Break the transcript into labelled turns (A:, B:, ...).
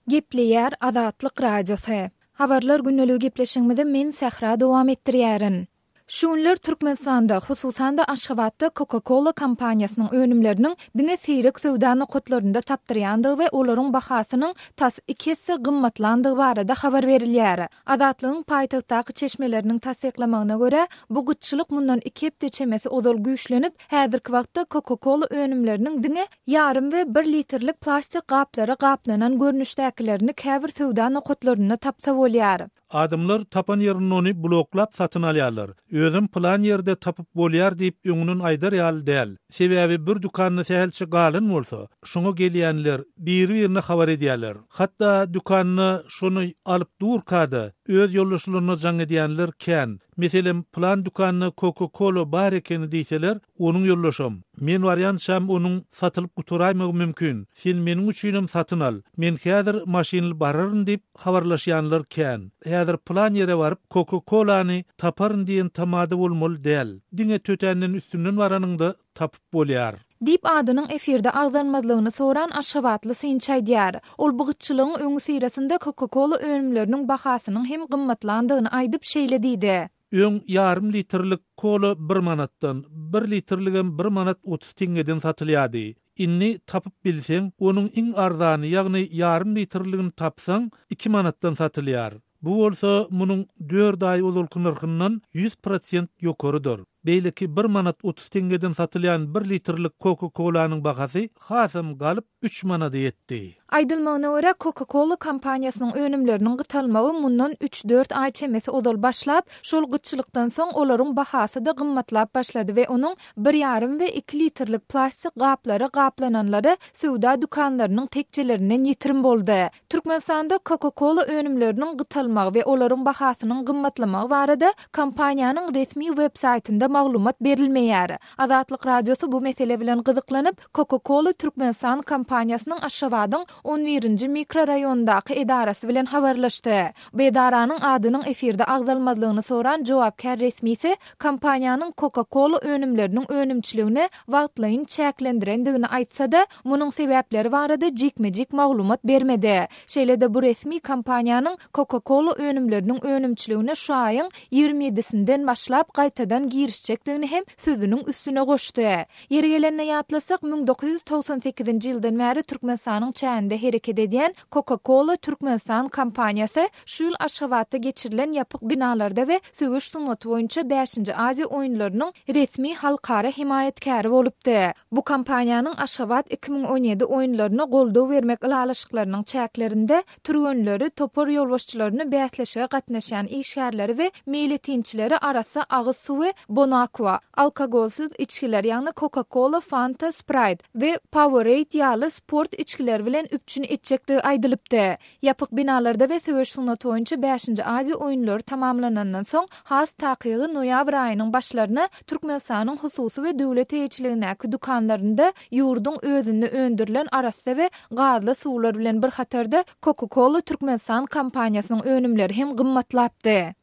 A: Gepleýär Azatlyk Radiosy. Habarlar gündeligi gepleşigimizi men Sähra dowam etdirýärin. Şu günler Türkmenistanda, hususan-da Aşgabatda Coca-Cola kompaniýasynyň önümleriniň diňe seýrek söwda nokatlarynda tapdyrýandygy we olaryň bahasynyň tas iki esse gymmatlandygy barada habar berilýär. Azatlygyň paýtagtdaky çeşmeleriniň tassyklamagyna görä, bu gytçylyk mundan iki hepde çemesi ozal güýçlenip, häzirki wagtda Coca-Cola önümleriniň diňe ýarym we bir litrlik plastik gaplara gaplanan görnüşdäkilerini käbir söwda nokatlarynda tapsa bolýar.
B: Adamlar tapan ýerinde ony bloklap satyn alýarlar. Özem pylan ýerde tapyp bolýar diýip öňünden aýdar ýaly däl. Sebäbi bir dükanda sähelçe galan bolsa, şoňa gelýänler biri-birine habar edýärler. Hatda dükanda şony alyp durka-da, öz ýoldaşlaryna jaň edýänler kän. Meselem, pylan dükanda Coca-Cola bar ekeni diýseler, onuň ýoldaşam, Men barýançam onuň satylyp gutaraýmagy mümkin. Sen meniň üçinem satyn al. Men häzir maşynly bararyn diýip habarlaşýanlar kän. Häzir pylan ýere baryp Coca-Colany taparyn diýen tamada bolmaly däl. Diňe tötänden üstünden baranyňda tapyp bolýar.
A: Diýip, adynyň efirde agzalmazlygyny soran aşgabatly synçy aýdýar. Ol bu gytçylygyň öňüsyrasynda Coca-Cola önümleriniň bahasynyň hem gymmatlandygyny aýdyp, şeýle diýdi.
B: Öň ýarym litrlik kola bir manatdan, bir litrligem bir manat 30 teňňeden satylýardy. Indi tapyp bilseň, onuň iň arzany, ýagny ýarym litrligini tapsaň, iki manatdan satylýar. Bu bolsa munuň dört aý ozalky nyrhyndan 100% ýokarydyr. Beýleki bir manat 30 teňňeden satylýan bir litrlik Coca-Colanyň bahasy hasam galyp, üç manada ýetdi.
A: Aýdylmagyna görä, Coca-Cola kompaniýasynyň önümleriniň gytalmagy mundan üç-dört aý çemesi ozal başlap, şol gytçylykdan soň olaryň bahasy-da gymmatlap başlady we onuň bir ýarym we iki litrlik plastik gaplara gaplananlary söwda dükanlarynyň tekjelerinden ýitirim boldy. Türkmenistanda Coca-Cola önümleriniň gytalmagy we olaryň bahasynyň gymmatlamagy barada kompaniýanyň resmi web-saýtynda maglumat berilmeýär. Azatlyk Radiosy bu mesele bilen gyzyklanyp, Coca-Cola Türkmenistan kompaniýasynyň Aşgabadyň on birinji mikroraýonyndaky edarasy bilen habarlaşdy. Bu edaranyň adynyň efirde agzalmazlygyny soran jogapkär resmisi kompaniýanyň Coca-Cola önümleriniň önümçiligini wagtlaýyn çäklendirendigini aýtsa-da, munuň sebäpleri barada jikme-jik maglumat bermedi. Şeýle-de bu resmi kompaniýanyň Coca-Cola önümleriniň önümçiligine şu aýyň 27-sinden başlap gaýtadan girişjekdigini hem sözüniň üstüne goşdy. Ýeri gelende ýatlasak, 1998-nji ýyldan bäri Türkmenistanyň çäginde hereket edýän Coca-Cola Türkmenistan kompaniýasy şu ýyl Aşgabatda geçirilen ýapyk binalarda we söweş sungaty boýunça bäşinji Aziýa oýunlarynyň resmi halkara hemaýatkäri bolupdy. Bu kompaniýanyň Aşgabat 2017 oýunlaryna goldaw bermek ylalaşyklarynyň çäklerinde türgenleri, topar ýolbaşçylaryny, bäsleşige gatnaşýan işgärleri we meýletinçileri arassa agyz suwy, Bonaqua, alkogolsyz içgiler, ýagny Coca-Cola, Fanta, Sprite, we Powerade ýaly sport içgileri bilen üpjün etjekdigi aýdylypdy. Ýapyk binalarda we söweş sungaty boýunça bäşinji Aziýa oýunlary tamamlanandan soň, has takygy noýabr aýynyň başlaryna Türkmenistanyň hususy we döwlet eýeçiligindäki dükanlarynda ýurduň özünde öndürilen arassa we gazly suwlar bilen bir hatarda Coca-Cola Türkmenistan kompaniýasynyň önümleri hem gymmatlapdy.